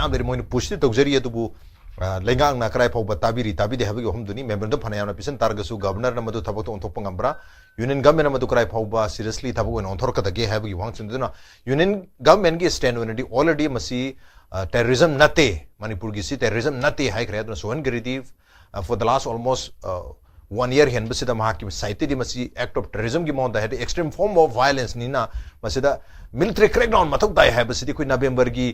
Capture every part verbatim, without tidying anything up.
ꯌꯥꯝꯗ꯭ꯔꯗꯤ ꯃꯣꯏꯅ push T ꯇꯧꯖꯔꯤ, ꯑꯗꯨꯕꯨ ꯑ, ꯂꯩꯉꯥꯛꯅ ꯀꯔꯥꯏ ꯐꯥꯎꯕ ꯇꯥꯕꯤꯔꯤ ꯇꯥꯕꯤꯗꯦ ꯍꯥꯏꯕꯒꯤ ꯋꯥꯐꯝꯗꯨꯅꯤ꯫ Memorandum ꯐꯅ ꯌꯥꯝꯅ ꯄꯤꯁꯟ ꯇꯥꯔꯒꯁꯨ Governor ꯅ ꯃꯗꯨ ꯊꯕꯛꯇ ꯑꯣꯟꯊꯣꯛꯄ ꯉꯝꯕ꯭ꯔꯥ, Union Government ꯅ ꯃꯗꯨ ꯀꯔꯥꯏ ꯐꯥꯎꯕ seriously ꯊꯕꯛ ꯑꯣꯏꯅ ꯑꯣꯟꯊꯣꯔꯛꯀꯗꯒꯦ ꯍꯥꯏꯕꯒꯤ ꯋꯥꯍꯪꯁꯤꯡꯗꯨꯅ Union Government ꯒꯤ stand ꯑꯣꯏꯅꯗꯤ already ꯃꯁꯤ ꯑ, terrorism ꯅꯠꯇꯦ, ꯃꯅꯤꯄꯨꯔꯒꯤꯁꯤ terrorism ꯅꯠꯇꯦ ꯍꯥꯏꯈ꯭ꯔꯦ꯫ ꯑꯗꯨꯅ ꯁꯣꯍꯟꯒꯤꯔꯤꯗꯤ ꯑ, for the last almost ꯑ, one year ꯍꯦꯟꯕꯁꯤꯗ ꯃꯍꯥꯛꯀꯤ side ꯇꯗꯤ ꯃꯁꯤ act of terrorism ꯒꯤ ꯃꯑꯣꯡꯗ, ꯍꯥꯏꯗꯤ extreme form of violence ꯅꯤꯅ ꯃꯁꯤꯗ military crackdown ꯃꯊꯧ ꯇꯥꯏ ꯍꯥꯏꯕꯁꯤꯗꯤ ꯑꯩꯈꯣꯏ November ꯒꯤ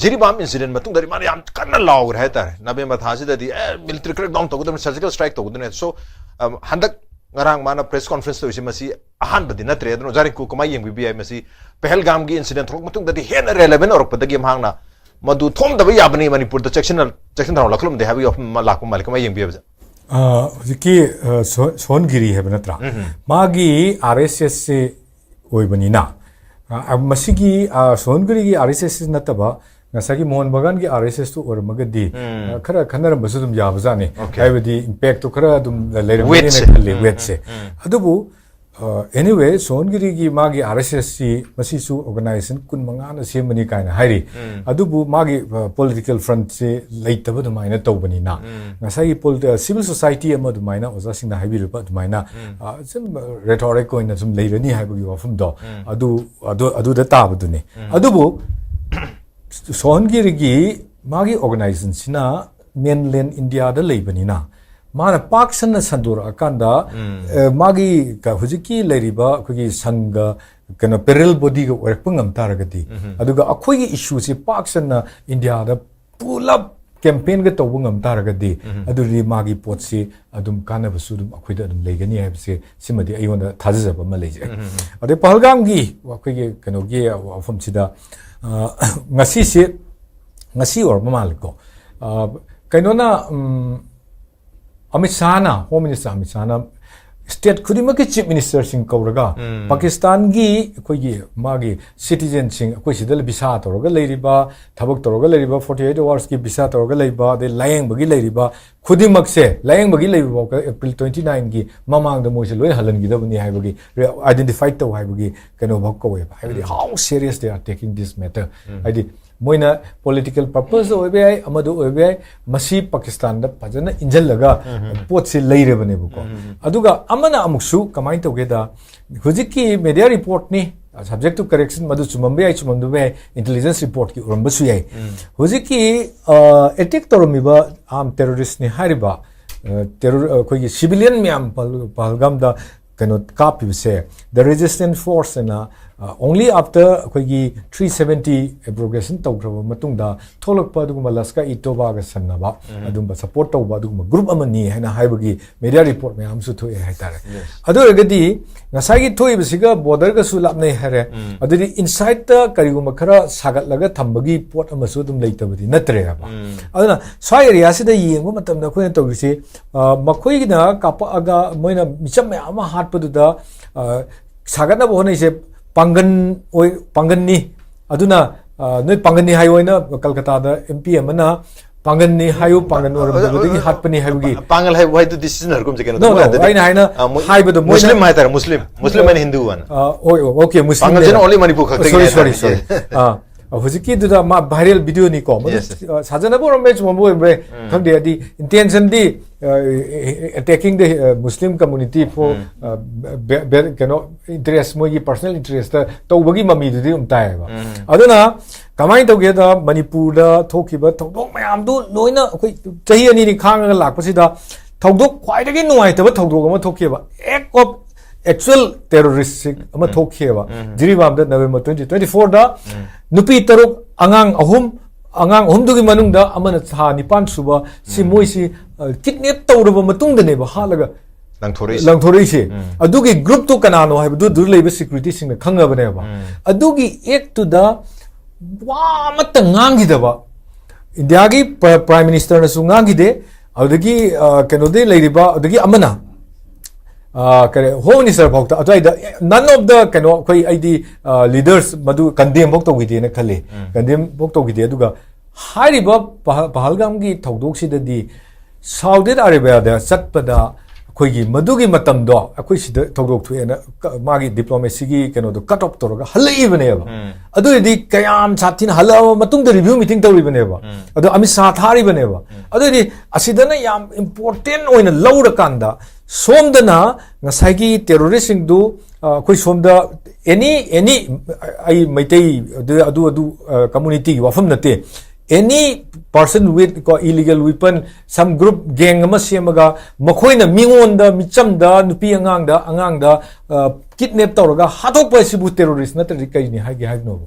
ꯖꯤꯔꯤꯕꯥꯝ incident ꯃꯇꯨꯡꯗꯗꯤ ꯃꯥꯅ ꯌꯥꯝ ꯀꯟꯅ ꯂꯥꯎꯈ꯭ꯔꯦ ꯍꯥꯏꯇꯥꯔꯦ꯫ November ꯊꯥꯁꯤꯗꯗꯤ ꯑꯦ military crackdown ꯇꯧꯒꯗꯕꯅꯤ, surgical strike ꯇꯧꯒꯗꯕꯅꯤ꯫ So ꯑ, ꯍꯟꯗꯛ ꯉꯔꯥꯡ ꯃꯥꯅ press conference ꯇꯧꯔꯤꯁꯤ ꯃꯁꯤ ꯑꯍꯥꯟꯕꯗꯤ ꯅꯠꯇ꯭ꯔꯦ꯫ ꯑꯗꯨꯅ ꯑꯣꯖꯥ ꯔꯤꯡꯀꯨ ꯀꯃꯥꯏꯅ ꯌꯦꯡꯕꯤꯕ ꯌꯥꯏ? ꯃꯁꯤ ꯄꯍꯜꯒꯥꯝꯒꯤ incident ꯊꯣꯛꯂꯛꯄ ꯃꯇꯨꯡꯗꯗꯤ ꯍꯦꯟꯅ relevant ꯑꯣꯏꯔꯛꯄꯗꯒꯤ ꯃꯍꯥꯛꯅ ꯃꯗꯨ ꯊꯣꯛꯑꯝꯗꯕ ꯌꯥꯕꯅꯤ, ꯃꯅꯤꯄꯨꯔꯗ ꯆꯦꯛꯁꯤꯟ ꯆꯦꯛꯁꯤꯟ ꯊꯧꯔꯥꯡ ꯂꯧꯈꯠꯂꯝꯗꯦ ꯍꯥꯏꯕꯒꯤ ꯋꯥꯐꯝ ꯑꯃ ꯂꯥꯛꯄ ꯃꯥꯜꯂꯤ꯫ ꯀꯃꯥꯏꯅ ꯌꯦꯡꯕꯤꯕꯁꯦ? ꯑ, ꯍꯧꯖꯤꯛꯀꯤ, ꯑ, ꯁꯣ-, ꯁꯣꯍꯟꯒꯤꯔꯤ ꯍꯥꯏꯕ ꯅꯠꯇ꯭ꯔꯥ? ꯎꯝ꯫ ꯃꯥꯒꯤ ꯑꯥꯔ ꯑꯦꯁ ꯑꯦꯁꯁꯤ ꯑꯣꯏꯕꯅꯤꯅ, ꯑ, ꯑ, ꯃꯁꯤꯒꯤ, ꯑ, ꯁꯣꯍꯟꯒꯤꯔꯤꯒꯤ ꯑꯥꯔ ꯑꯦꯁ ꯑꯦꯁꯁꯤ ꯅꯠꯇꯕ ꯉꯁꯥꯏꯒꯤ ꯃꯣꯍꯟ ꯕꯒꯥꯟꯒꯤ ꯑꯥꯔ ꯑꯦꯁ ꯑꯦꯁꯇꯨ ꯑꯣꯏꯔꯝꯃꯒꯗꯤ, ꯎꯝ꯫ ꯑ, ꯈꯔ ꯈꯟꯅꯔꯝꯕꯁꯨ ꯑꯗꯨꯝ ꯌꯥꯕꯖꯥꯠꯅꯤ꯫ Okay꯫ ꯍꯥꯏꯕꯗꯤ impactꯇꯨ ꯈꯔ ꯑꯗꯨꯝ ꯂꯩꯔꯝꯒꯅꯤꯅ weight ꯁꯦ꯫ ꯈꯜꯂꯤ, ꯎꯝ, weight ꯁꯦ꯫ ꯎꯝ, ꯎꯝ꯫ ꯑꯗꯨꯕꯨ, ꯑ, anyway, ꯁꯣꯍꯟꯒꯤꯔꯤꯒꯤ ꯃꯥꯒꯤ ꯑꯥꯔ ꯑꯦꯁ ꯑꯦꯁꯁꯤ ꯃꯁꯤꯁꯨ organization ꯀꯨꯟꯃꯉꯥꯅ ꯁꯦꯝꯕꯅꯤ ꯀꯥꯏꯅ ꯍꯥꯏꯔꯤ꯫ ꯎꯝ꯫ ꯑꯗꯨꯕꯨ ꯃꯥꯒꯤ, ꯑ, political frontꯁꯤ ꯂꯩꯇꯕ ꯑꯗꯨꯃꯥꯏꯅ ꯇꯧꯕꯅꯤꯅ, ꯎꯝ꯫ ꯉꯁꯥꯏꯒꯤ ꯄꯣꯂꯤ-, ꯑ, civil society ꯑꯃ ꯑꯗꯨꯃꯥꯏꯅ ꯑꯣꯖꯥꯁꯤꯡꯅ ꯍꯥꯏꯕꯤꯔꯤꯕ ꯑꯗꯨꯃꯥꯏꯅ, ꯎꯝ꯫ ꯑ, ꯁꯨꯝ rhetoric ꯑꯣꯏꯅ ꯁꯨꯝ ꯂꯩꯔꯅꯤ ꯍꯥꯏꯕꯒꯤ ꯋꯥꯐꯝꯗꯣ, ꯎꯝ꯫ ꯑꯗꯨ, ꯑꯗꯨ, ꯑꯗꯨꯗ ꯇꯥꯕꯗꯨꯅꯤ꯫ ꯎꯝ꯫ ꯑꯗꯨꯕꯨ ꯁꯣꯍꯟꯒꯤꯔꯤꯒꯤ ꯃꯥꯒꯤ organizationꯁꯤꯅ mainland Indiaꯗ ꯂꯩꯕꯅꯤꯅ, ꯃꯥꯅ ꯄꯥꯛ ꯁꯟꯅ ꯁꯟꯗꯣꯔꯛꯑꯀꯥꯟꯗ, ꯎꯝ꯫ ꯑ, ꯃꯥꯒꯤ ꯀ-, ꯍꯧꯖꯤꯛꯀꯤ ꯂꯩꯔꯤꯕ ꯑꯩꯈꯣꯏꯒꯤ ꯁꯪꯒ, ꯀꯩꯅꯣ, parallel bodyꯒ ꯑꯣꯏꯔꯛꯄ ꯉꯝ ꯇꯥꯔꯒꯗꯤ, ꯎꯝ꯫ ꯑꯗꯨꯒ ꯑꯩꯈꯣꯏꯒꯤ issueꯁꯦ ꯄꯥꯛ ꯁꯟꯅ Indiaꯗ ꯄꯨꯂꯞ campaignꯒ ꯇꯧꯕ ꯉꯝ ꯇꯥꯔꯒꯗꯤ, ꯎꯝ꯫ ꯑꯗꯨꯗꯤ ꯃꯥꯒꯤ ꯄꯣꯠꯁꯤ ꯑꯗꯨꯝ ꯀꯥꯟꯅꯕꯁꯨ ꯑꯗꯨꯝ ꯑꯩꯈꯣꯏꯗ ꯑꯗꯨꯝ ꯂꯩꯒꯅꯤ ꯍꯥꯏꯕꯁꯦ, ꯁꯤꯃꯗꯤ ꯑꯩꯉꯣꯟꯗ ꯊꯥꯖꯖꯕ ꯑꯃ ꯂꯩꯖꯩ꯫ ꯎꯝ, ꯎꯝ, ꯎꯝ꯫ ꯑꯗꯩ ꯄꯍꯜꯒꯥꯝꯒꯤ ꯑꯩꯈꯣꯏꯒꯤ ꯀꯩꯅꯣꯒꯤ ꯋꯥꯐꯝꯁꯤꯗ, ꯑ, ꯉꯁꯤꯁꯦ, ꯉꯁꯤ ꯑꯣꯏꯔꯕ ꯃꯥꯜꯂꯦꯀꯣ꯫ ꯑ, ꯀꯩꯅꯣꯅ, ꯎꯝ, Amit ꯁꯥꯍꯅ, Home Minister Amit ꯁꯥꯍꯅ state ꯈꯨꯗꯤꯡꯃꯛꯀꯤ chief ministerꯁꯤꯡ ꯀꯧꯔꯒ, ꯎꯝ꯫ ꯄꯥꯀꯤꯁꯇꯥꯟꯒꯤ ꯑꯩꯈꯣꯏꯒꯤ ꯃꯥꯒꯤ citizenꯁꯤꯡ, ꯑꯩꯈꯣꯏ ꯁꯤꯗ visa ꯇꯧꯔꯒ ꯂꯩꯔꯤꯕ, ꯊꯕꯛ ꯇꯧꯔꯒ ꯂꯩꯔꯤꯕ, forty eight hoursꯀꯤ visa ꯇꯧꯔꯒ ꯂꯩꯕ, ꯑꯗꯩ ꯂꯥꯌꯦꯡꯕꯒꯤ ꯂꯩꯔꯤꯕ ꯈꯨꯗꯤꯡꯃꯛꯁꯦ, ꯂꯥꯌꯦꯡꯕꯒꯤ ꯂꯩꯕ ꯐꯥꯎꯕ April twenty nineꯒꯤ ꯃꯃꯥꯡꯗ ꯃꯣꯏꯁꯦ ꯂꯣꯏ ꯍꯜꯍꯟꯈꯤꯗꯕꯅꯤ ꯍꯥꯏꯕꯒꯤ, identify ꯇꯧ ꯍꯥꯏꯕꯒꯤ ꯀꯩꯅꯣꯐꯥꯎ ꯀꯧꯋꯦꯕ꯫ ꯍꯥꯏꯕꯗꯤ, ꯎꯝ꯫ How serious they are taking this matter꯫ ꯎꯝ꯫ ꯍꯥꯏꯗꯤ, ꯃꯣꯏꯅ ꯄꯣꯂꯤꯇꯤꯀꯦꯜ ꯄꯔꯄꯁ ꯑꯣꯏꯕ ꯌꯥꯏ, ꯑꯃꯗ ꯑꯣꯏꯕ ꯌꯥꯏ, ꯃꯁꯤ ꯄꯥꯀꯤꯁꯇꯥꯟꯗ ꯐꯖꯅ ꯏꯟꯁꯤꯜꯂꯒ ꯄꯣꯠꯁꯤ ꯂꯩꯔꯕꯅꯦꯕꯀꯣ꯫ ꯑꯗꯨꯒ ꯑꯃꯅ ꯑꯃꯨꯛꯁꯨ ꯀꯃꯥꯏꯅ ꯇꯧꯒꯦꯗ, ꯍꯧꯖꯤꯛꯀꯤ ꯃꯦꯗꯤꯌꯥ ꯔꯤꯄꯣꯔꯠꯅꯤ, ꯁꯕꯖꯦꯛ ꯇꯨ ꯀꯔꯦꯛꯁꯟ, ꯃꯗꯨ ꯆꯨꯝꯃꯝꯕ ꯌꯥꯏ, ꯆꯨꯝꯃꯝꯗꯕ ꯌꯥꯏ, ꯏꯟꯇꯦꯂꯤꯖꯦꯟꯁ ꯔꯤꯄꯣꯔꯠꯀꯤ ꯑꯣꯏꯔꯝꯕꯁꯨ ꯌꯥꯏ꯫ ꯍꯧꯖꯤꯛꯀꯤ ꯑꯦꯇꯦꯛ ꯇꯧꯔꯝꯃꯤꯕ ꯑꯥꯔꯝ ꯇꯦꯔꯣꯔꯤꯁ꯭ꯠꯅꯤ ꯍꯥꯏꯔꯤꯕ, ꯑ, ꯇꯦꯔꯣꯔ-, ꯑꯩꯈꯣꯏꯒꯤ ꯁꯤꯚꯤꯂꯤꯌꯟ ꯃꯌꯥꯝ ꯄꯍꯜ-, ꯄꯍꯜꯒꯥꯝꯗ ꯀꯩꯅꯣ ꯀꯥꯞꯄꯤꯕꯁꯦ, the resistance force ꯑꯅ, ꯑ, only after ꯑꯩꯈꯣꯏꯒꯤ ꯊ꯭ꯔꯤ ꯁꯚꯦꯟꯇꯤ ꯑꯦꯕ꯭ꯔꯣꯒꯦꯁꯟ ꯇꯧꯈ꯭ꯔꯕ ꯃꯇꯨꯡꯗ ꯊꯣꯛꯂꯛꯄ ꯑꯗꯨꯒꯨꯝꯕ ꯂꯁꯀꯔ ꯏ ꯇꯣꯕꯥꯒ ꯁꯝꯅꯕ ꯑꯗꯨꯝꯕ ꯁꯄꯣꯔꯠ ꯇꯧꯕ ꯑꯗꯨꯒꯨꯝꯕ ꯒ꯭ꯔꯨꯞ ꯑꯃꯅꯤ ꯍꯥꯏꯅ ꯍꯥꯏꯕꯒꯤ ꯃꯦꯗꯤꯌꯥ ꯔꯤꯄꯣꯔꯠ ꯃꯌꯥꯝ ꯑꯃꯁꯨ ꯊꯣꯛꯑꯦ ꯍꯥꯏꯇꯥꯔꯦ꯫ ꯑꯗꯨ ꯑꯣꯏꯔꯒꯗꯤ ꯉꯁꯥꯏꯒꯤ ꯊꯣꯛꯏꯕꯁꯤꯒ ꯕꯣꯔꯗꯔꯒꯁꯨ ꯂꯥꯞꯅꯩ ꯍꯥꯏꯔꯦ꯫ ꯑꯗꯨꯗꯤ ꯏꯟꯁꯥꯏꯠꯇ ꯀꯔꯤꯒꯨꯝꯕ ꯈꯔ ꯁꯥꯒꯠꯂꯒ ꯊꯝꯕꯒꯤ ꯄꯣꯠ ꯑꯃꯁꯨ ꯑꯗꯨꯝ ꯂꯩꯇꯕꯗꯤ ꯅꯠꯇ꯭ꯔꯦꯕ꯫ ꯑꯗꯨꯅ ꯁ꯭ꯋꯥꯏ ꯑꯦꯔꯤꯌꯥꯁꯤꯗ ꯌꯦꯡꯕ ꯃꯇꯝꯗ ꯑꯩꯈꯣꯏꯅ ꯇꯧꯔꯤꯁꯤ, ꯑ, ꯃꯈꯣꯏꯒꯤꯅ ꯀꯥꯞꯄꯛꯑꯒ ꯃꯣꯏꯅ ꯃꯤꯆꯝ ꯃꯌꯥꯝ ꯑꯃ ꯍꯥꯠꯄꯗꯨꯗ, ꯑ, ꯁꯥꯒꯠꯅꯕ ꯍꯣꯠꯅꯩꯁꯦ ꯄꯥꯡꯒꯟ ꯑꯣꯏ-, ꯄꯥꯡꯒꯟꯅꯤ꯫ ꯑꯗꯨꯅ, ꯑ, ꯅꯣꯏ ꯄꯥꯡꯒꯟꯅꯤ ꯍꯥꯏꯌꯣ ꯍꯥꯏꯅ ꯀꯜꯀꯇꯥꯗ ꯑꯦꯝ ꯄꯤ ꯑꯃꯅ ꯄꯥꯡꯒꯟꯅꯤ ꯍꯥꯏꯌꯨ, ꯄꯥꯡꯒꯟ ꯑꯣꯏꯔꯝꯗꯕꯗꯒꯤ ꯍꯥꯠꯄꯅꯤ ꯍꯥꯏꯕꯒꯤ꯫ ꯄꯥꯡꯒꯜ ꯍꯥꯏꯕ ꯋꯥꯍꯩꯗꯨꯗꯤ ꯁꯤꯖꯤꯟꯅꯔꯒꯨꯝꯁꯦ ꯀꯩꯅꯣ꯫ No, no, ꯑꯩꯅ ꯍꯥꯏꯅ ꯍꯥꯏꯕꯗꯣ ꯃꯣꯏꯅ ꯃꯨꯁꯂꯤꯝ ꯍꯥꯏꯇꯥꯔꯦ, ꯃꯨꯁꯂꯤꯝ, ꯃꯨꯁꯂꯤꯝ ꯑꯦꯟ ꯍꯤꯟꯗꯨ ꯑꯅ꯫ ꯑ, ꯍꯣꯏ, ꯑꯣꯀꯦ, ꯃꯨꯁꯂꯤꯝ ꯄꯥꯡꯒꯜꯁꯤꯅ ꯂꯩꯔꯦ꯫ Only ꯃꯅꯤꯄꯨꯔ ꯈꯛꯇꯒꯤꯅꯦ ꯁꯣꯔꯤ, ꯁꯣꯔꯤ, ꯍꯥꯏꯇꯥꯔꯦ꯫ ꯁꯣꯔꯤ꯫ ꯑ, ꯍꯧꯖꯤꯛꯀꯤꯗꯨꯗ ꯃꯥ ꯚꯥꯏꯔꯦꯜ ꯚꯤꯗꯤꯑꯣꯅꯤꯀꯣ, ꯃꯗꯨ, Yes, yes. ꯑ, ꯁꯥꯖꯅꯕ ꯑꯣꯏꯔꯝꯕ ꯌꯥꯏ, ꯆꯨꯝꯃꯝꯕ ꯑꯣꯏꯔꯝꯕ ꯌꯥꯏ, ꯈꯪꯗꯦ꯫ ꯍꯥꯏꯗꯤ ꯏꯟꯇꯦꯟꯁꯟꯗꯤ, ꯑ, attacking the, ꯑ, Muslim community for, ꯑ, ꯕꯦ-, ꯕꯦ-, ꯀꯩꯅꯣ, ꯏꯟꯇꯔꯦꯁ, ꯃꯣꯏꯒꯤ ꯄꯔꯁꯣꯅꯦꯜ ꯏꯟꯇꯔꯦꯁꯇ ꯇꯧꯕꯒꯤ ꯃꯃꯤꯗꯨꯗꯤ ꯑꯗꯨꯝ ꯇꯥꯏꯌꯦꯕ꯫ ꯑꯗꯨꯅ ꯀꯃꯥꯏꯅ ꯇꯧꯒꯦꯗ, ꯃꯅꯤꯄꯨꯔꯗ ꯊꯣꯛꯈꯤꯕ ꯊꯧꯗꯣꯛ ꯃꯌꯥꯝꯗꯨ ꯂꯣꯏꯅ ꯑꯩꯈꯣꯏ ꯆꯍꯤ ꯑꯅꯤꯅꯤ ꯈꯥꯡꯉꯒ ꯂꯥꯛꯄꯁꯤꯗ ꯊꯧꯗꯣꯛ, ꯈ꯭ꯋꯥꯏꯗꯒꯤ ꯅꯨꯡꯉꯥꯏꯇꯕ ꯊꯧꯗꯣꯛ ꯑꯃ ꯊꯣꯛꯈꯤꯕ, act of actual terrorist ꯑꯃ ꯊꯣꯛꯈꯤꯑꯕ꯫ ꯖꯤꯔꯤꯕꯥꯝꯗ ꯅꯕꯦꯝꯕꯔ ꯇ꯭ꯋꯦꯟꯇꯤ ꯇ꯭ꯋꯦꯟꯇꯤ ꯐꯣꯔꯗ ꯅꯨꯄꯤ ꯇꯔꯨꯛ, ꯑꯉꯥꯡ ꯑꯍꯨꯝ, ꯑꯉꯥꯡ ꯑꯍꯨꯝꯗꯨꯒꯤ ꯃꯅꯨꯡꯗ ꯑꯃꯅ ꯊꯥ ꯅꯤꯄꯥꯟ ꯁꯨꯕ, ꯁꯤ ꯃꯣꯏꯁꯤ, ꯑ, ꯀꯤꯗꯅꯦꯞ ꯇꯧꯔꯕ ꯃꯇꯨꯡꯗꯅꯦꯕ ꯍꯥꯠꯂꯒ ꯂꯪꯊꯣꯔꯛꯏꯁꯦ꯫ ꯂꯪꯊꯣꯔꯛꯏꯁꯦ꯫ ꯑꯗꯨꯒꯤ ꯒ꯭ꯔꯨꯞꯇꯨ ꯀꯅꯥꯅꯣ ꯍꯥꯏꯕꯗꯨ ꯑꯗꯨꯗ ꯂꯩꯕ ꯁꯦꯀ꯭ꯌꯨꯔꯤꯇꯤꯁꯤꯡꯅ ꯈꯪꯉꯕꯅꯦꯕ꯫ ꯑꯗꯨꯒꯤ ꯑꯦꯛꯇꯨꯗ ꯋꯥ ꯑꯃꯠꯇ ꯉꯥꯡꯈꯤꯗꯕ, ꯏꯟꯗꯤꯌꯥꯒꯤ ꯄ꯭ꯔ-, ꯄ꯭ꯔꯥꯏꯝ ꯃꯤꯅꯤꯁꯇꯔꯅꯁꯨ ꯉꯥꯡꯈꯤꯗꯦ, ꯑꯗꯨꯗꯒꯤ, ꯑ, ꯀꯩꯅꯣꯗꯤ ꯂꯩꯔꯤꯕ, ꯑꯗꯨꯗꯒꯤ ꯑꯃꯅ, ꯑ, ꯀꯔꯤ, ꯍꯣꯝ ꯃꯤꯅꯤꯁꯇꯔ ꯐꯥꯎꯗ ꯑꯗꯨꯋꯥꯏꯗ, none of the, ꯀꯩꯅꯣ, ꯑꯩꯈꯣꯏ, ꯑꯩꯗꯤ, ꯑ, ꯂꯤꯗꯔꯁ ꯃꯗꯨ ꯀꯟꯗꯦꯝ ꯐꯥꯎ ꯇꯧꯈꯤꯗꯦꯅ ꯈꯜꯂꯤ꯫ ꯀꯟꯗꯦꯝ ꯐꯥꯎ ꯇꯧꯈꯤꯗꯦ꯫ ꯑꯗꯨꯒ ꯍꯥꯏꯔꯤꯕ ꯄꯍ-, ꯄꯍꯜꯒꯥꯝꯒꯤ ꯊꯧꯗꯣꯛꯁꯤꯗꯗꯤ ꯁꯥꯎꯗꯤ ꯑꯔꯦꯕꯤꯌꯥꯗ ꯆꯠꯄꯗ ꯑꯩꯈꯣꯏꯒꯤ ꯃꯗꯨꯒꯤ ꯃꯇꯝꯗꯣ ꯑꯩꯈꯣꯏ ꯁꯤꯗ ꯊꯧꯗꯣꯛ ꯊꯣꯛꯑꯦꯅ ꯀ- ꯃꯥꯒꯤ ꯗꯤꯄ꯭ꯂꯣꯃꯦꯁꯤꯒꯤ ꯀꯩꯅꯣꯗꯣ ꯀꯠ ꯑꯣꯐ ꯇꯧꯔꯒ ꯍꯜꯂꯛꯏꯕꯅꯦꯕ꯫ ꯑꯗꯨ ꯑꯣꯏꯔꯗꯤ ꯀꯌꯥꯝ ꯁꯥꯊꯤꯅ ꯍꯜꯂꯛꯑꯕ ꯃꯇꯨꯡꯗ ꯔꯤꯚ꯭ꯌꯨ ꯃꯤꯇꯤꯡ ꯇꯧꯔꯤꯕꯅꯦꯕ꯫ ꯑꯗꯣ ꯑꯃꯤꯠ ꯁꯥ ꯊꯥꯔꯤꯕꯅꯦꯕ꯫ ꯑꯗꯨ ꯑꯣꯏꯔꯗꯤ ꯑꯁꯤꯗꯅ ꯌꯥꯝ ꯏꯝꯄꯣꯔꯇꯦꯟ ꯑꯣꯏꯅ ꯂꯧꯔꯀꯥꯟꯗ ꯁꯣꯝꯗꯅ ꯉꯁꯥꯏꯒꯤ ꯇꯦꯔꯣꯔꯤꯁꯁꯤꯡꯗꯨ ꯑ, ꯑꯩꯈꯣꯏ ꯁꯣꯝꯗ ꯑꯦꯅꯤ ꯑꯦꯅꯤ ꯑꯩ ꯃꯩꯇꯩ ꯑꯗꯨ ꯑꯗꯨ ꯑꯗꯨ ꯀꯝꯃꯨꯅꯤꯇꯤꯒꯤ ꯋꯥꯐꯝ ꯅꯠꯇꯦ꯫ Any person with ꯀꯣ illegal weapon, some group gang ꯑꯃ ꯁꯦꯝꯃꯒ ꯃꯈꯣꯏꯅ ꯃꯤꯉꯣꯟꯗ, ꯃꯤꯆꯝꯗ, ꯅꯨꯄꯤ ꯑꯉꯥꯡꯗ, ꯑꯉꯥꯡꯗ ꯀꯤꯗꯅꯦꯞ ꯇꯧꯔꯒ ꯍꯥꯠꯇꯣꯛꯄ ꯑꯁꯤꯕꯨ ꯇꯦꯔꯣꯔꯤꯁ ꯅꯠꯇ꯭ꯔꯗꯤ ꯀꯩꯅꯤ ꯍꯥꯏꯒꯦ ꯍꯥꯏꯕꯅꯣꯕ?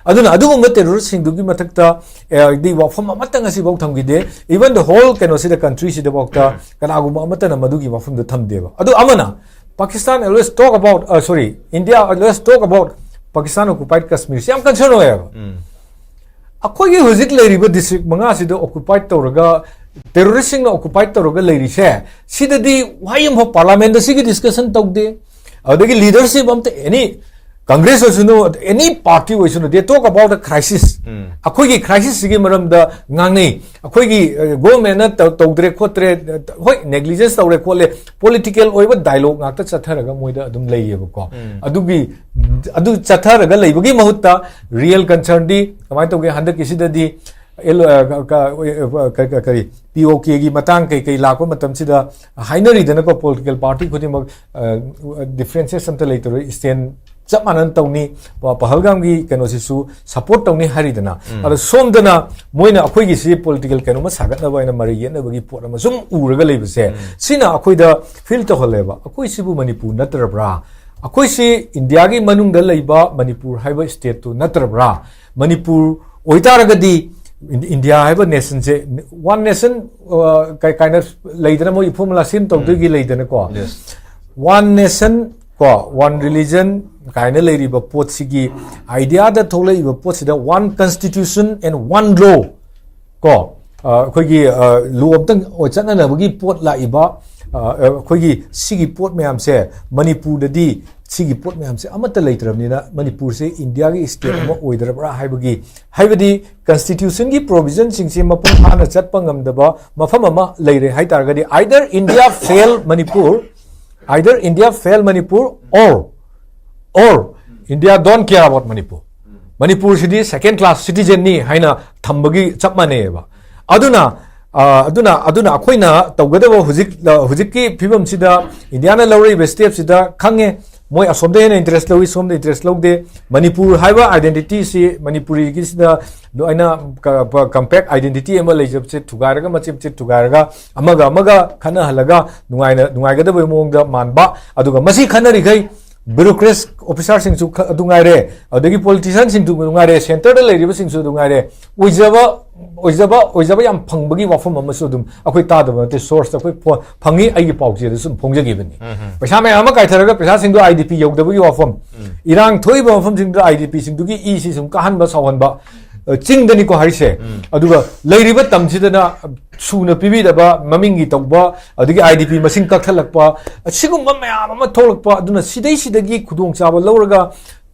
ꯑꯗꯨꯅ ꯑꯗꯨꯒꯨꯝꯕ ꯇꯦꯔꯣꯔꯤꯁꯁꯤꯡꯗꯨꯒꯤ ꯃꯊꯛꯇ ꯑꯦ, ꯗꯤ ꯋꯥꯐꯝ ꯑꯃꯠꯇ ꯉꯁꯤꯐꯥꯎ ꯊꯝꯈꯤꯗꯦ꯫ Even the whole ꯀꯩꯅꯣꯁꯤꯗ, ꯀꯟꯇ꯭ꯔꯤꯁꯤꯗꯐꯥꯎꯗ ꯀꯅꯥꯒꯨꯝꯕ ꯑꯃꯠꯇꯅ ꯃꯗꯨꯒꯤ ꯋꯥꯐꯝꯗꯣ ꯊꯝꯗꯦꯕ꯫ ꯑꯗꯨ ꯑꯃꯅ Pakistan always talk about, uh, sorry, India always talk about Pakistan occupied Kashmir ꯁꯤ ꯌꯥꯝ ꯀꯟꯁꯔꯟ ꯑꯣꯏꯌꯦꯕ꯫ ꯑꯩꯈꯣꯏꯒꯤ ꯍꯧꯖꯤꯛ ꯂꯩꯔꯤꯕ ꯗꯤꯁꯇ꯭ꯔꯤꯛ ꯃꯉꯥꯁꯤꯗ ꯑꯣꯀꯨꯄꯥꯏꯠ ꯇꯧꯔꯒ, ꯇꯦꯔꯣꯔꯤꯁꯁꯤꯡꯅ ꯑꯣꯀꯨꯄꯥꯏꯠ ꯇꯧꯔꯒ ꯂꯩꯔꯤꯁꯦ, ꯁꯤꯗꯗꯤ ꯋꯥꯍꯩ ꯑꯃꯐꯥꯎ ꯄꯥꯔꯂꯥꯃꯦꯟꯗ ꯁꯤꯒꯤ ꯗꯤꯁꯀꯁꯟ ꯇꯧꯗꯦ꯫ ꯑꯗꯒꯤ ꯂꯤꯗꯔꯁꯤꯞ ꯑꯝꯇ, ꯑꯦꯅꯤ ꯀꯪꯒ꯭ꯔꯦꯁ ꯑꯣꯏꯁꯅꯨ, ꯑꯦꯅꯤ ꯄꯥꯔꯇꯤ ꯑꯣꯏꯁꯅꯨ, they talk about the crisis. ꯑꯩꯈꯣꯏꯒꯤ ꯀ꯭ꯔꯥꯏꯁꯤꯁꯁꯤꯒꯤ ꯃꯔꯝꯗ ꯉꯥꯡꯅꯩ꯫ ꯑꯩꯈꯣꯏꯒꯤ ꯒꯣꯔꯃꯦꯟꯅ ꯇꯧꯗ꯭ꯔꯦ ꯈꯣꯠꯇ꯭ꯔꯦ, ꯍꯣꯏ, ꯅꯦꯒ꯭ꯂꯤꯖꯦꯟꯁ ꯇꯧꯔꯦ ꯈꯣꯠꯂꯦ, ꯄꯣꯂꯤꯇꯤꯀꯦꯜ ꯑꯣꯏꯕ ꯗꯥꯏꯂꯣꯒ ꯉꯥꯛꯇ ꯆꯠꯊꯔꯒ ꯃꯣꯏꯗ ꯑꯗꯨꯝ ꯂꯩꯌꯦꯕꯀꯣ꯫ ꯑꯗꯨꯒꯤ ꯑꯗꯨ ꯆꯠꯊꯔꯒ ꯂꯩꯕꯒꯤ ꯃꯍꯨꯠꯇ ꯔꯤꯌꯦꯜ ꯀꯟꯁꯔꯟꯗꯤ ꯀꯃꯥꯏꯅ ꯇꯧꯒꯦ? ꯍꯟꯗꯛꯀꯤꯁꯤꯗꯗꯤ ꯑꯦꯜ-, ꯑ, ꯀ-, ꯀ-, ꯀ-, ꯀꯔꯤ, ꯄꯤ ꯑꯣ ꯀꯦꯒꯤ ꯃꯇꯥꯡ ꯀꯩ ꯀꯩ ꯂꯥꯛꯄ ꯃꯇꯝꯁꯤꯗ ꯍꯥꯏꯅꯔꯤꯗꯅꯀꯣ, ꯄꯣꯂꯤꯇꯤꯀꯦꯜ ꯄꯥꯔꯇꯤ ꯈꯨꯗꯤꯡꯃꯛ, ꯑ, ꯗꯤꯐ꯭ꯔꯦꯟꯁꯦꯁ ꯑꯝꯇ ꯂꯩꯇꯔꯣꯏ, ꯁ꯭ꯇꯦꯟ ꯆꯞ ꯃꯥꯟꯅꯅ ꯇꯧꯅꯤ, ꯄ-, ꯄꯍꯜꯒꯥꯝꯒꯤ ꯀꯩꯅꯣꯁꯤꯁꯨ ꯁꯄꯣꯔꯠ ꯇꯧꯅꯤ ꯍꯥꯏꯔꯤꯗꯅ꯫ ꯑꯗꯣ ꯁꯣꯝꯗꯅ ꯃꯣꯏꯅ ꯑꯩꯈꯣꯏꯒꯤꯁꯤ ꯄꯣꯂꯤꯇꯤꯀꯦꯜ ꯀꯩꯅꯣꯝꯃ ꯁꯥꯒꯠꯅꯕ ꯍꯥꯏꯅ ꯃꯔꯩ ꯌꯦꯠꯅꯕꯒꯤ ꯄꯣꯠ ꯑꯃ ꯁꯨꯝ ꯎꯔꯒ ꯂꯩꯕꯁꯦ, ꯁꯤꯅ ꯑꯩꯈꯣꯏꯗ ꯐꯤꯜ ꯇꯧꯍꯜꯂꯦꯕ, ꯑꯩꯈꯣꯏ ꯁꯤꯕꯨ ꯃꯅꯤꯄꯨꯔ ꯅꯠꯇ꯭ꯔꯕ꯭ꯔꯥ? ꯑꯩꯈꯣꯏꯁꯤ ꯏꯟꯗꯤꯌꯥꯒꯤ ꯃꯅꯨꯡꯗ ꯂꯩꯕ ꯃꯅꯤꯄꯨꯔ ꯍꯥꯏꯕ ꯁ꯭ꯇꯦꯠꯇꯨ ꯅꯠꯇ꯭ꯔꯕ꯭ꯔꯥ? ꯃꯅꯤꯄꯨꯔ ꯑꯣꯏꯇꯥꯔꯒꯗꯤ ꯏꯟ-, ꯏꯟꯗꯤꯌꯥ ꯍꯥꯏꯕ ꯅꯦꯁꯟꯁꯦ, ꯋꯥꯟ ꯅꯦꯁꯟ, ꯑ, ꯀꯩ-, ꯀꯥꯏꯅ ꯂꯩꯗꯅ, ꯃꯣꯏꯒꯤ ꯐꯣꯔꯃꯨꯂꯥ ꯁꯦꯝ ꯇꯧꯗꯣꯏꯒꯤ ꯂꯩꯗꯅꯀꯣ꯫ ꯋꯥꯟ ꯅꯦꯁꯟ ꯀꯣ, ꯋꯥꯟ ꯔꯤꯂꯤꯖꯟ ꯀꯥꯏꯅ ꯂꯩꯔꯤꯕ ꯄꯣꯠꯁꯤꯒꯤ ꯑꯥꯏꯗꯤꯌꯥꯗ ꯊꯣꯛꯂꯛꯏꯕ ꯄꯣꯠꯁꯤꯗ ꯋꯥꯟ ꯀꯟꯁꯇꯤꯇ꯭ꯌꯨꯁꯟ ꯑꯦꯟ ꯋꯥꯟ ꯂꯣ ꯀꯣ, ꯑ, ꯑꯩꯈꯣꯏꯒꯤ, ꯑ, ꯂꯣ ꯑꯝꯇꯪ ꯆꯠꯅꯅꯕꯒꯤ ꯄꯣꯠ ꯂꯥꯛꯏꯕ, ꯑ, ꯑꯩꯈꯣꯏꯒꯤ ꯁꯤꯒꯤ ꯄꯣꯠ ꯃꯌꯥꯝꯁꯦ ꯃꯅꯤꯄꯨꯔꯗꯗꯤ ꯁꯤꯒꯤ ꯄꯣꯠ ꯃꯌꯥꯝꯁꯦ ꯑꯃꯠꯇ ꯂꯩꯇ꯭ꯔꯕꯅꯤꯅ ꯃꯅꯤꯄꯨꯔꯁꯦ ꯏꯟꯗꯤꯌꯥꯒꯤ ꯁ꯭ꯇꯦꯠ ꯑꯃ ꯑꯣꯏꯗ꯭ꯔꯕ꯭ꯔꯥ ꯍꯥꯏꯕꯒꯤ, ꯍꯥꯏꯕꯗꯤ ꯀꯟꯁꯇꯤꯇ꯭ꯌꯨꯁꯟꯒꯤ ꯄ꯭ꯔꯣꯕꯤꯖꯟꯁꯤꯡꯁꯦ ꯃꯄꯨꯡ ꯐꯥꯅ ꯆꯠꯄ ꯉꯝꯗꯕ ꯃꯐꯝ ꯑꯃ ꯂꯩꯔꯦ ꯍꯥꯏ ꯇꯥꯔꯒꯗꯤ, either India fail Manipur, either India fail Manipur or or India don't care about Manipur. ꯃꯅꯤꯄꯨꯔꯁꯤꯗꯤ second class citizenꯅꯤ ꯍꯥꯏꯅ ꯊꯝꯕꯒꯤ ꯆꯞ ꯃꯥꯟꯅꯩꯌꯦꯕ꯫ ꯑꯗꯨꯅ ꯑ, ꯑꯗꯨꯅ ꯑꯗꯨꯅ ꯑꯩꯈꯣꯏꯅ ꯇꯧꯒꯗꯕ ꯍꯧꯖꯤꯛ, ꯑ, ꯍꯧꯖꯤꯛꯀꯤ ꯐꯤꯕꯝꯁꯤꯗ ꯏꯟꯗꯤꯌꯥꯅ ꯂꯧꯔꯛꯏꯕ ꯁ꯭ꯇꯦꯞꯁꯤꯗ ꯈꯪꯉꯦ, ꯃꯣꯏ ꯑꯁꯣꯝꯗ ꯍꯦꯟꯅ ꯏꯟꯇꯔꯦꯁ ꯂꯧꯏ, ꯁꯣꯝꯗ ꯏꯟꯇꯔꯦꯁ ꯂꯧꯗꯦ꯫ ꯃꯅꯤꯄꯨꯔ ꯍꯥꯏꯕ ꯑꯥꯏꯗꯦꯟꯇꯤꯇꯤꯁꯤ, ꯃꯅꯤꯄꯨꯔꯤꯒꯤꯁꯤꯗ ꯂꯣꯏꯅ ꯀ-, ꯄ-, ꯀꯝꯄꯦꯛ ꯑꯥꯏꯗꯦꯟꯇꯤꯇꯤ ꯑꯃ ꯂꯩꯖꯕꯁꯦ ꯊꯨꯒꯥꯏꯔꯒ, ꯃꯆꯦꯠ ꯃꯆꯦꯠ ꯊꯨꯒꯥꯏꯔꯒ, ꯑꯃꯒ ꯑꯃꯒ ꯈꯠꯅꯍꯜꯂꯒ ꯅꯨꯡꯉꯥꯏꯅ, ꯅꯨꯡꯉꯥꯏꯒꯗꯕꯒꯤ ꯃꯑꯣꯡꯗ ꯃꯥꯟꯕ꯫ ꯑꯗꯨꯒ ꯃꯁꯤ ꯈꯠꯅꯔꯤꯈꯩ ꯕ꯭ꯌꯨꯔꯣꯀ꯭ꯔꯦꯠ ꯑꯣꯐꯤꯁꯥꯔꯁꯤꯡꯁꯨ ꯈ-, ꯑꯗꯨ ꯉꯥꯏꯔꯦ, ꯑꯗꯒꯤ ꯄꯣꯂꯤꯇꯤꯁꯤꯌꯥꯟꯁꯤꯡꯁꯨ ꯑꯗꯨ ꯉꯥꯏꯔꯦ, ꯁꯦꯟꯇꯔꯗ ꯂꯩꯔꯤꯕꯁꯤꯡꯁꯨ ꯑꯗꯨ ꯉꯥꯏꯔꯦ, ꯑꯣꯏꯖꯕ, ꯑꯣꯏꯖꯕ, ꯑꯣꯏꯖꯕ ꯌꯥꯝ ꯐꯪꯕꯒꯤ ꯋꯥꯐꯝ ꯑꯃꯁꯨ ꯑꯗꯨꯝ ꯑꯩꯈꯣꯏ ꯇꯥꯗꯕ ꯅꯠꯇꯦ, ꯁꯣꯔꯁꯇ ꯑꯩꯈꯣꯏ ꯐꯣ-, ꯐꯪꯉꯤ, ꯑꯩꯒꯤ ꯄꯥꯎꯆꯦꯗ ꯁꯨꯝ ꯐꯣꯡꯖꯈꯤꯕꯅꯤ꯫ ꯄꯩꯁꯥ ꯃꯌꯥꯝ ꯑꯃ ꯀꯥꯏꯊꯔꯒ ꯄꯩꯁꯥꯁꯤꯡꯗꯣ ꯑꯥꯏ ꯗꯤ ꯄꯤ ꯌꯧꯗꯕꯒꯤ ꯋꯥꯐꯝ, ꯏꯔꯥꯡ ꯊꯣꯛꯏꯕ ꯃꯐꯝꯁꯤꯡꯗꯨꯗ ꯑꯥꯏ ꯗꯤ ꯄꯤꯁꯤꯡꯗꯨꯒꯤ ꯏꯁꯤ ꯁꯨꯝ ꯀꯥꯍꯟꯕ, ꯁꯥꯎꯍꯟꯕ, ꯑ, ꯆꯤꯡꯗꯅꯤꯀꯣ ꯍꯥꯏꯁꯦ꯫ ꯑꯗꯨꯒ ꯂꯩꯔꯤꯕ ꯇꯝꯁꯤꯗꯅ ꯁꯨꯅ ꯄꯤꯕꯤꯗꯕ, ꯃꯃꯤꯡꯒꯤ ꯇꯧꯕ, ꯑꯗꯒꯤ ꯑꯥꯏ ꯗꯤ ꯄꯤ ꯃꯁꯤꯡ ꯀꯛꯊꯠꯂꯛꯄ, ꯑꯁꯤꯒꯨꯝꯕ ꯃꯌꯥꯝ ꯑꯃ ꯊꯣꯛꯂꯛꯄ꯫ ꯑꯗꯨꯅ ꯁꯤꯗꯩꯁꯤꯗꯒꯤ ꯈꯨꯗꯣꯡꯆꯥꯕ ꯂꯧꯔꯒ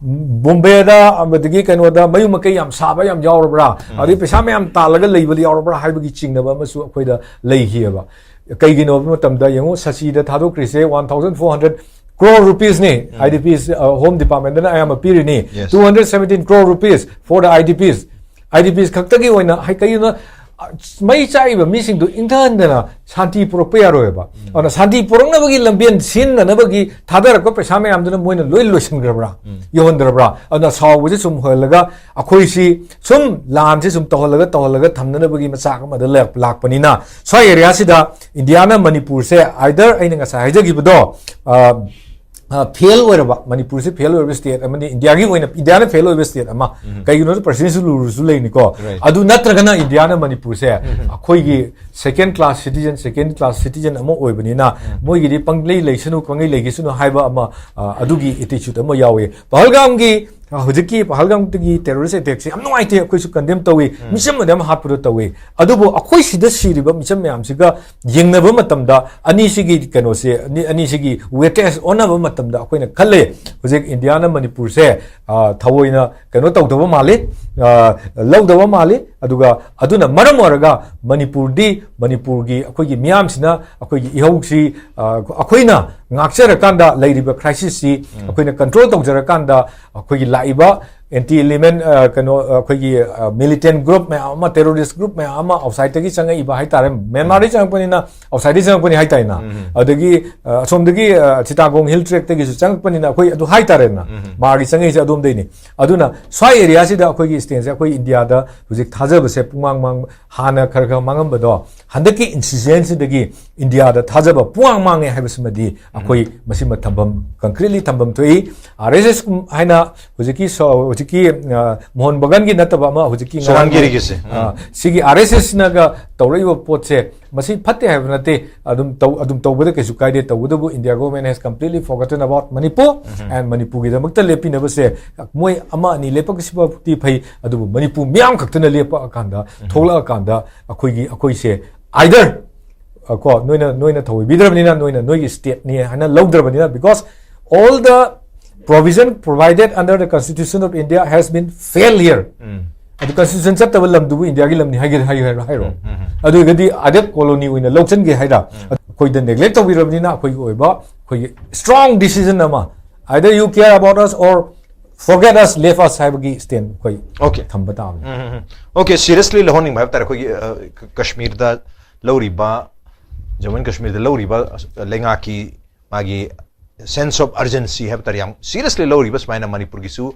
ꯕꯣꯝꯕꯦꯗ, ꯑꯗꯒꯤ ꯀꯩꯅꯣꯗ ꯃꯌꯨꯝ ꯃꯀꯩ ꯌꯥꯝ ꯁꯥꯕ ꯌꯥꯝ ꯌꯥꯎꯔꯕ꯭ꯔꯥ, ꯑꯗꯩ ꯄꯩꯁꯥ ꯃꯌꯥꯝ ꯇꯥꯜꯂꯒ ꯂꯩꯕꯗꯤ ꯌꯥꯎꯔꯕ꯭ꯔꯥ ꯍꯥꯏꯕꯒꯤ ꯆꯤꯡꯅꯕ ꯑꯃꯁꯨ ꯑꯩꯈꯣꯏꯗ ꯂꯩꯈꯤꯑꯕ꯫ ꯀꯩꯒꯤꯅꯣ ꯍꯥꯏꯕ ꯃꯇꯝꯗ, ꯌꯦꯡꯉꯨ, ꯁꯁꯤꯗ ꯊꯥꯗꯣꯛꯈ꯭ꯔꯤꯁꯦ one thousand four hundred crore rupeesꯅꯤ꯫ ꯎꯝ꯫ ꯑꯥꯏ ꯗꯤ ꯄꯤꯁ, ꯑ, Home Departmentꯅ ꯑꯌꯥꯝꯕ ꯄꯤꯔꯤꯅꯤ꯫ Yes. Two hundred seventeen crore rupees for the I D Ps꯫ I D Ps ꯈꯛꯇꯒꯤ ꯑꯣꯏꯅ, ꯍꯥꯏ, ꯀꯩꯒꯤꯅꯣ, ꯑ, ꯃꯩ ꯆꯥꯛꯏꯕ ꯃꯤꯁꯤꯡꯗꯨ ꯏꯪꯊꯍꯟꯗꯅ ꯁꯥꯟꯇꯤ ꯄꯨꯔꯛꯄ ꯌꯥꯔꯣꯏꯕ꯫ ꯎꯝ꯫ ꯑꯗꯨꯅ ꯁꯥꯟꯇꯤ ꯄꯨꯔꯛꯅꯕꯒꯤ ꯂꯝꯕꯦꯟ ꯁꯤꯖꯤꯟꯅꯅꯕꯒꯤ ꯊꯥꯗꯔꯛꯄ ꯄꯩꯁꯥ ꯃꯌꯥꯝꯗꯨꯅ ꯃꯣꯏꯅ ꯂꯣꯏ ꯂꯣꯏꯁꯤꯟꯈ꯭ꯔꯕ꯭ꯔꯥ? ꯎꯝ꯫ ꯌꯧꯍꯟꯗ꯭ꯔꯕ꯭ꯔꯥ? ꯑꯗꯨꯅ ꯁꯥꯎꯕꯁꯦ ꯁꯨꯝ ꯍꯣꯜꯂꯒ ꯑꯩꯈꯣꯏꯁꯤ ꯁꯨꯝ ꯂꯥꯟꯁꯦ ꯁꯨꯝ ꯇꯧꯍꯜꯂꯒ, ꯇꯧꯍꯜꯂꯒ ꯊꯝꯅꯅꯕꯒꯤ ꯃꯆꯥꯛ ꯑꯃꯗ ꯂꯥꯛ-, ꯂꯥꯛꯄꯅꯤꯅ, ꯁ꯭ꯋꯥꯏ ꯑꯦꯔꯤꯌꯥꯁꯤꯗ ꯏꯟꯗꯤꯌꯥꯅ ꯃꯅꯤꯄꯨꯔꯁꯦ either ꯑꯩꯅ ꯉꯁꯥꯏ ꯍꯥꯏꯖꯈꯤꯕꯗꯣ, ꯑ, ꯑ, ꯐꯦꯜ ꯑꯣꯏꯔꯕ, ꯃꯅꯤꯄꯨꯔꯁꯦ ꯐꯦꯜ ꯑꯣꯏꯔꯕ ꯁ꯭ꯇꯦꯠ ꯑꯃꯅꯤ, ꯏꯟꯗꯤꯌꯥꯒꯤ ꯑꯣꯏꯅ ꯏꯟꯗꯤꯌꯥꯅ ꯐꯦꯜ ꯑꯣꯏꯕ ꯁ꯭ꯇꯦꯠ ꯑꯃ꯫ ꯎꯝ꯫ ꯀꯩꯒꯤꯅꯣꯗ presidential ruleꯁꯨ ꯂꯩꯅꯤꯀꯣ꯫ Right. ꯑꯗꯨ ꯅꯠꯇ꯭ꯔꯒꯅ ꯏꯟꯗꯤꯌꯥꯅ ꯃꯅꯤꯄꯨꯔꯁꯦ ꯎꯝ꯫ ꯑꯩꯈꯣꯏꯒꯤ second class citizen, second class citizen ꯑꯃ ꯑꯣꯏꯕꯅꯤꯅ, ꯎꯝ꯫ ꯃꯣꯏꯒꯤꯗꯤ ꯄꯪꯂꯩ ꯂꯩꯁꯅꯨ, ꯄꯪꯂꯩ ꯂꯩꯈꯤꯁꯅꯨ ꯍꯥꯏꯕ ꯑꯃ, ꯑ, ꯑꯗꯨꯒꯤ attitude ꯑꯃ ꯌꯥꯎꯏ꯫ ꯄꯍꯜꯒꯥꯝꯒꯤ ꯍꯧꯖꯤꯛꯀꯤ ꯄꯍꯜꯒꯥꯝꯒꯤ terrorist attackꯁꯦ ꯌꯥꯝ ꯅꯨꯡꯉꯥꯏꯇꯦ, ꯑꯩꯈꯣꯏꯁꯨ condemn ꯇꯧꯏ, ꯃꯤꯆꯝ ꯑꯗꯨꯝ ꯍꯥꯠꯄꯗꯣ ꯇꯧꯏ꯫ ꯑꯗꯨꯕꯨ ꯑꯩꯈꯣꯏ ꯁꯤꯗ ꯁꯤꯔꯤꯕ ꯃꯤꯆꯝ ꯃꯌꯥꯝꯁꯤꯒ ꯌꯦꯡꯅꯕ ꯃꯇꯝꯗ ꯑꯅꯤꯁꯤꯒꯤ ꯀꯩꯅꯣꯁꯦ, ꯑꯅꯤ-, ꯑꯅꯤꯁꯤꯒꯤ weightage ꯑꯣꯟꯅꯕ ꯃꯇꯝꯗ ꯑꯩꯈꯣꯏꯅ ꯈꯜꯂꯦ, ꯍꯧꯖꯤꯛ ꯏꯟꯗꯤꯌꯥꯅ ꯃꯅꯤꯄꯨꯔꯁꯦ, ꯑ, ꯊꯑꯣꯏꯅ ꯀꯩꯅꯣ ꯇꯧꯗꯕ ꯃꯥꯜꯂꯤ, ꯑ, ꯂꯧꯗꯕ ꯃꯥꯜꯂꯤ꯫ ꯑꯗꯨꯒ ꯑꯗꯨꯅ ꯃꯔꯝ ꯑꯣꯏꯔꯒ ꯃꯅꯤꯄꯨꯔꯗꯤ, ꯃꯅꯤꯄꯨꯔꯒꯤ ꯑꯩꯈꯣꯏꯒꯤ ꯃꯤꯌꯥꯝꯁꯤꯅ ꯑꯩꯈꯣꯏꯒꯤ ꯏꯍꯧꯁꯤ, ꯑ, ꯑꯩꯈꯣꯏꯅ ꯉꯥꯛꯆꯔꯀꯥꯟꯗ ꯂꯩꯔꯤꯕ crisisꯁꯤ ꯑꯩꯈꯣꯏꯅ control ꯇꯧꯖꯔꯀꯥꯟꯗ ꯑꯩꯈꯣꯏꯒꯤ ꯂꯥꯛꯏꯕ anti element, ꯑ, ꯀꯩꯅꯣ, ꯑ, ꯑꯩꯈꯣꯏꯒꯤ, ꯑ, militant group ꯃꯌꯥꯝ ꯑꯃ, terrorist group ꯃꯌꯥꯝ ꯑꯃ outsideꯇꯒꯤ ꯆꯪꯉꯛꯏꯕ ꯍꯥꯏꯇꯥꯔꯦ, ꯃ꯭ꯌꯥꯟꯃꯥꯔꯗꯒꯤ ꯆꯪꯉꯛꯄꯅꯤꯅ outsideꯇꯒꯤ ꯆꯪꯉꯛꯄꯅꯤ ꯍꯥꯏꯇꯥꯔꯦꯅ꯫ ꯑꯗꯒꯤ, ꯑ, ꯑꯁꯣꯝꯗꯒꯤ, ꯑ, ꯆꯤꯇꯥꯒꯣꯡ hill trackꯇꯒꯤꯁꯨ ꯆꯪꯉꯛꯄꯅꯤꯅ ꯑꯩꯈꯣꯏ ꯑꯗꯨ ꯍꯥꯏꯇꯥꯔꯦꯅ, ꯃꯥꯒꯤ ꯆꯪꯉꯛꯏꯁꯦ ꯑꯗꯣꯝꯗꯩꯅꯤ꯫ ꯑꯗꯨꯅ ꯁ꯭ꯋꯥꯏ areaꯁꯤꯗ ꯑꯩꯈꯣꯏꯒꯤ standꯁꯦ, ꯑꯩꯈꯣꯏ ꯏꯟꯗꯤꯌꯥꯗ ꯍꯧꯖꯤꯛ ꯊꯥꯖꯕꯁꯦ ꯄꯨꯡꯃꯥꯡ ꯃꯥꯡ, ꯍꯥꯟꯅ ꯈꯔ ꯈꯔ ꯃꯥꯡꯉꯝꯕꯗꯣ ꯍꯟꯗꯛꯀꯤ incidentsꯤꯗꯒꯤ ꯏꯟꯗꯤꯌꯥꯗ ꯊꯥꯖꯕ ꯄꯨꯡꯃꯥꯡ ꯃꯥꯡꯉꯦ ꯍꯥꯏꯕꯁꯤꯃꯗꯤ ꯑꯩꯈꯣꯏ ꯃꯁꯤꯃ ꯊꯝꯐꯝ, concretely ꯊꯝꯐꯝ ꯊꯣꯛꯏ꯫ RSS ꯍꯥꯏꯅ ꯍꯧꯖꯤꯛꯀꯤ ꯁꯣ-, ꯍꯧꯖꯤꯛꯀꯤ, ꯑ, ꯃꯣꯍꯟ ꯕꯒꯥꯟꯒꯤ ꯅꯠꯇꯕ ꯑꯃ ꯍꯧꯖꯤꯛꯀꯤ ꯉꯔꯥꯡꯒꯤ, ꯁꯣꯍꯥꯟꯒꯤꯔꯤꯒꯤꯁꯦ, ꯑ, ꯁꯤꯒꯤ RSSꯅꯒ ꯇꯧꯔꯛꯏꯕ ꯄꯣꯠꯁꯦ ꯃꯁꯤ ꯐꯠꯇꯦ ꯍꯥꯏꯕ ꯅꯠꯇꯦ, ꯑꯗꯨꯝ ꯇꯧ-, ꯑꯗꯨꯝ ꯇꯧꯕꯗ ꯀꯩꯁꯨ ꯀꯥꯏꯗꯦ꯫ ꯇꯧꯕꯇꯕꯨ India government has completely forgotten about Manipur and ꯃꯅꯤꯄꯨꯔꯒꯤꯗꯃꯛꯇ ꯂꯦꯞꯄꯤꯅꯕꯁꯦ ꯃꯣꯏ ꯑꯃ ꯑꯅꯤ ꯂꯦꯞꯄꯛꯄꯁꯤꯐꯥꯎꯗꯤ ꯐꯩ, ꯑꯗꯨꯕꯨ ꯃꯅꯤꯄꯨꯔ ꯃꯤꯌꯥꯝ ꯈꯛꯇꯅ ꯂꯦꯞꯄꯛꯑꯀꯥꯟꯗ, ꯊꯣꯛꯂꯛꯑꯀꯥꯟꯗ ꯑꯩꯈꯣꯏꯒꯤ, ꯑꯩꯈꯣꯏꯁꯦ either, ꯑ, ꯀꯣ, ꯅꯣꯏꯅ, ꯅꯣꯏꯅ ꯊꯧꯑꯣꯏꯕꯤꯗ꯭ꯔꯕꯅꯤꯅ, ꯅꯣꯏꯅ ꯅꯣꯏꯒꯤ stateꯅꯤ ꯍꯥꯏꯅ ꯂꯧꯗ꯭ꯔꯕꯅꯤꯅ, because all the provision provided under the Constitution of India has been failed here. ꯑꯗꯨ constitution ꯆꯠꯇꯕ ꯂꯝꯗꯨꯕꯨ ꯏꯟꯗꯤꯌꯥꯒꯤ ꯂꯝꯅꯤ ꯍꯥꯏꯒꯦ, ꯍꯥꯏꯒꯦ ꯍꯥꯏꯔꯣ, ꯍꯥꯏꯔꯣ? ꯑꯗꯨ ꯑꯣꯏꯔꯒꯗꯤ either colony ꯑꯣꯏꯅ ꯂꯧꯁꯟꯒꯦ ꯍꯥꯏꯔ? ꯑꯩꯈꯣꯏꯗ neglect ꯇꯧꯕꯤꯔꯕꯅꯤꯅ ꯑꯩꯈꯣꯏꯒꯤ ꯑꯣꯏꯕ, ꯑꯩꯈꯣꯏꯒꯤ strong decision ꯑꯃ, either you care about us or forget us, leave us ꯍꯥꯏꯕꯒꯤ stand ꯑꯩꯈꯣꯏ Okay. ꯊꯝꯕ ꯇꯥꯕꯅꯤ꯫ ꯎꯝ, ꯎꯝ, ꯎꯝ꯫ Okay, seriously ꯂꯧꯍꯟꯅꯤꯡꯕ ꯍꯥꯏꯕ ꯇꯥꯔꯦ, ꯑꯩꯈꯣꯏꯒꯤ, ꯑ, ꯀ-, ꯀꯥꯁꯃꯤꯔꯗ ꯂꯧꯔꯤꯕ, ꯖꯃꯨ ꯑꯦꯟ ꯀꯥꯁꯃꯤꯔꯗ ꯂꯧꯔꯤꯕ, ꯑ, ꯂꯩꯉꯥꯛꯀꯤ ꯃꯥꯒꯤ sense of urgency ꯍꯥꯏꯕ ꯇꯥꯔꯦ, ꯌꯥꯝ seriously ꯂꯧꯔꯤꯕ ꯁꯨꯃꯥꯏꯅ ꯃꯅꯤꯄꯨꯔꯒꯤꯁꯨ